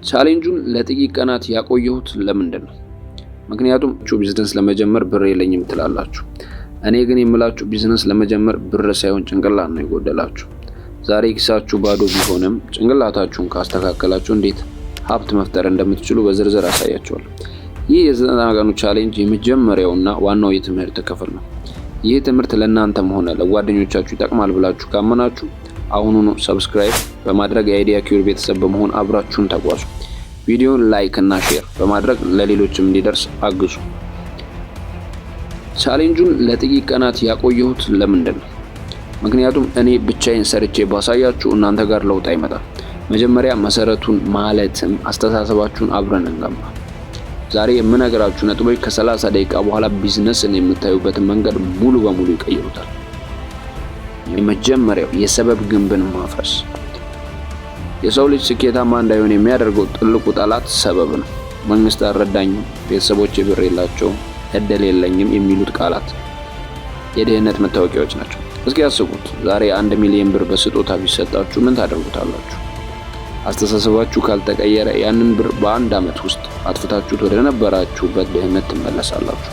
Challenge ኡን ለጥቂት ቀናት ያቆየሁት ለምንድን ነው? ምክንያቱም ቢዝነስ ለመጀመር ብር የለኝም ትላላችሁ። እኔ ግን የምላችሁ ቢዝነስ ለመጀመር ብር ሳይሆን ጭንቅላት ነው የጎደላችሁ። ዛሬ ኪሳችሁ ባዶ ቢሆንም ጭንቅላታችሁን ካስተካከላችሁ እንዴት ሀብት መፍጠር እንደምትችሉ በዝርዝር አሳያችኋለሁ። ይህ የ90 ቀኑ challenge የመጀመሪያውና ዋናው የትምህርት ክፍል ነው። ይህ ትምህርት ለእናንተም ሆነ ለጓደኞቻችሁ ይጠቅማል ብላችሁ ካመናችሁ አሁኑኑ subscribe በማድረግ የ Idea Cure ቤተሰብ በመሆን አብራችሁን ተጓዙ። ቪዲዮን like እና share በማድረግ ለሌሎችም እንዲደርስ አግዙ። Challenge ኡን ለጥቂት ቀናት ያቆየሁት ለምንድን ነው? ምክንያቱም እኔ ብቻዬን ሰርቼ ባሳያችሁ እናንተ ጋር ለውጥ አይመጣም። መጀመሪያ መሰረቱን ማለትም አስተሳሰባችሁን አብረን እንገንባ። ዛሬ የምነግራችሁ ነጥቦች ከ30 ደቂቃ በኋላ ቢዝነስን የምታዩበትን መንገድ ሙሉ በሙሉ ይቀይሩታል። የመጀመሪያው የሰበብ ግንብን ማፍረስ። የሰው ልጅ ስኬታማ እንዳይሆን የሚያደርገው ትልቁ ጠላት ሰበብ ነው። መንግስት አልረዳኝም፣ ቤተሰቦቼ ብር የላቸውም፣ እድል የለኝም የሚሉት ቃላት የድህነት መታወቂያዎች ናቸው። እስኪ ያስቡት፣ ዛሬ 1 ሚሊዮን ብር በስጦታ ቢሰጣችሁ ምን ታደርጉታላችሁ? አስተሳሰባችሁ ካልተቀየረ ያንን ብር በአንድ ዓመት ውስጥ አጥፍታችሁት ወደ ነበራችሁበት ድህነት ትመለሳላችሁ።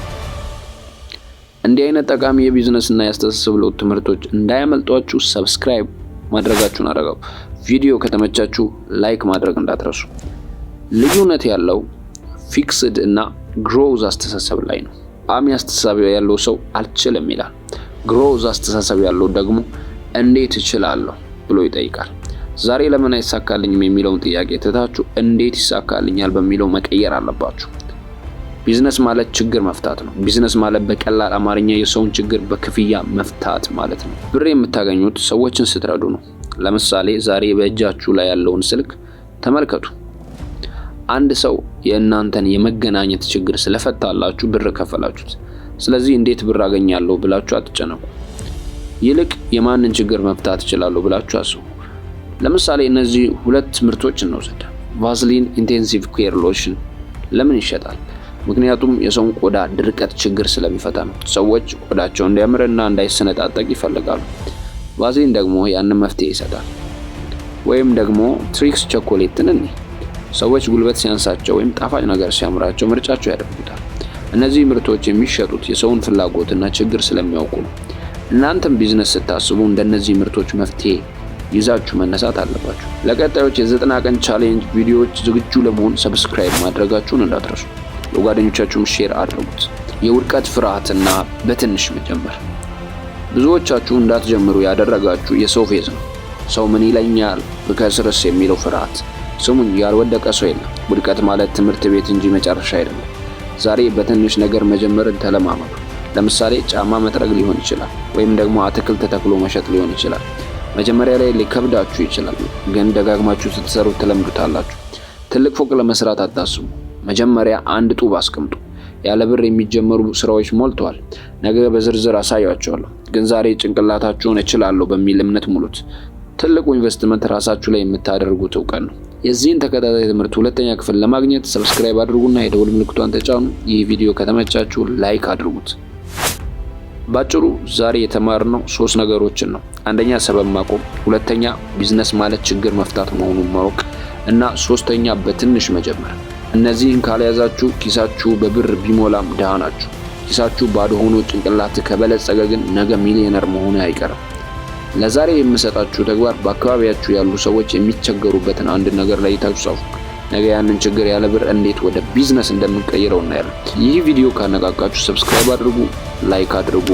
እንዲህ አይነት ጠቃሚ የቢዝነስ እና የአስተሳሰብ ለውጥ ትምህርቶች እንዳያመልጧችሁ subscribe ማድረጋችሁን አረጋግጡ። ቪዲዮ ከተመቻችሁ like ማድረግ እንዳትረሱ። ልዩነት ያለው fixed እና growth አስተሳሰብ ላይ ነው። ቋሚ አስተሳሰብ ያለው ሰው አልችልም ይላል። Growth አስተሳሰብ ያለው ደግሞ እንዴት እችላለሁ ብሎ ይጠይቃል። ዛሬ ለምን አይሳካልኝም የሚለውን ጥያቄ ትታችሁ እንዴት ይሳካልኛል በሚለው መቀየር አለባችሁ። ቢዝነስ ማለት ችግር መፍታት ነው። ቢዝነስ ማለት በቀላል አማርኛ የሰውን ችግር በክፍያ መፍታት ማለት ነው። ብር የምታገኙት ሰዎችን ስትረዱ ነው። ለምሳሌ ዛሬ በእጃችሁ ላይ ያለውን ስልክ ተመልከቱ። አንድ ሰው የእናንተን የመገናኘት ችግር ስለፈታላችሁ ብር ከፈላችሁት። ስለዚህ እንዴት ብር አገኛለሁ ብላችሁ አትጨነቁ። ይልቅ የማንን ችግር መፍታት እችላለሁ ብላችሁ አስቡ። ለምሳሌ እነዚህ ሁለት ምርቶች እንውሰድ። Vaseline Intensive Care Lotion ለምን ይሸጣል? ምክንያቱም የሰውን ቆዳ ድርቀት ችግር ስለሚፈታ ነው። ሰዎች ቆዳቸው እንዲያምርና እንዳይሰነጣጠቅ ይፈልጋሉ። ቫዝሊን ደግሞ ያንን መፍትሄ ይሰጣል። ወይም ደግሞ Trix ቸኮሌትን እኔ ሰዎች ጉልበት ሲያንሳቸው ወይም ጣፋጭ ነገር ሲያምራቸው ምርጫቸው ያደርጉታል። እነዚህ ምርቶች የሚሸጡት የሰውን ፍላጎትና ችግር ስለሚያውቁ ነው። እናንተም ቢዝነስ ስታስቡ እንደነዚህ ምርቶች መፍትሄ ይዛችሁ መነሳት አለባችሁ። ለቀጣዮች የ90 ቀን challenge ቪዲዮዎች ዝግጁ ለመሆን subscribe ማድረጋችሁን እንዳትረሱ። ለጓደኞቻችሁም share አድርጉት። የውድቀት ፍርሃትና በትንሽ መጀመር። ብዙዎቻችሁ እንዳትጀምሩ ያደረጋችሁ የሰው ፌዝ ነው። ሰው ምን ይለኛል፣ ብከስርስ የሚለው ፍርሃት። ስሙኝ፣ ያልወደቀ ሰው የለም። ውድቀት ማለት ትምህርት ቤት እንጂ መጨረሻ አይደለም። ዛሬ በትንሽ ነገር መጀመርን ተለማመዱ። ለምሳሌ ጫማ መጥረግ ሊሆን ይችላል፣ ወይም ደግሞ አትክልት ተክሎ መሸጥ ሊሆን ይችላል። መጀመሪያ ላይ ሊከብዳችሁ ይችላል፣ ግን ደጋግማችሁ ስትሰሩ ትለምዱታላችሁ። ትልቅ ፎቅ ለመስራት አታስቡ። መጀመሪያ አንድ ጡብ አስቀምጡ። ያለ ብር የሚጀመሩ ስራዎች ሞልተዋል። ነገ በዝርዝር አሳያችኋለሁ። ግን ዛሬ ጭንቅላታችሁን እችላለሁ በሚል እምነት ሙሉት። ትልቁ ኢንቨስትመንት ራሳችሁ ላይ የምታደርጉት እውቀት ነው። የዚህን ተከታታይ ትምህርት ሁለተኛ ክፍል ለማግኘት subscribe አድርጉና የደወል ምልክቷን ተጫኑ። ይህ ቪዲዮ ከተመቻችሁ like አድርጉት። ባጭሩ ዛሬ የተማርነው ሶስት ነገሮችን ነው። አንደኛ ሰበብ ማቆም፣ ሁለተኛ ቢዝነስ ማለት ችግር መፍታት መሆኑን ማወቅ እና ሶስተኛ በትንሽ መጀመር። እነዚህን ካልያዛችሁ ኪሳችሁ በብር ቢሞላም ድሃ ናችሁ። ኪሳችሁ ባዶ ሆኖ ጭንቅላት ከበለጸገ ግን ነገ ሚሊዮነር መሆኑ አይቀርም። ለዛሬ የምሰጣችሁ ተግባር በአካባቢያችሁ ያሉ ሰዎች የሚቸገሩበትን አንድ ነገር ለይታችሁ ጻፉ። ነገ ያንን ችግር ያለ ብር እንዴት ወደ ቢዝነስ እንደምንቀይረው እናያለን። ይህ ቪዲዮ ካነቃቃችሁ subscribe አድርጉ፣ like አድርጉ፣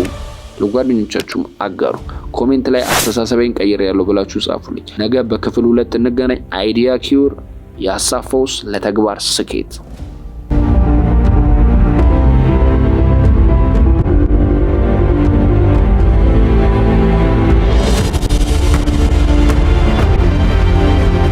ለጓደኞቻችሁም አጋሩ። Comment ላይ አስተሳሰቤን ቀይሬያለሁ ብላችሁ ጻፉልኝ። ነገ በክፍል ሁለት እንገናኝ። Idea Cure፣ የሀሳብ ፈውስ ለተግባር ስኬት።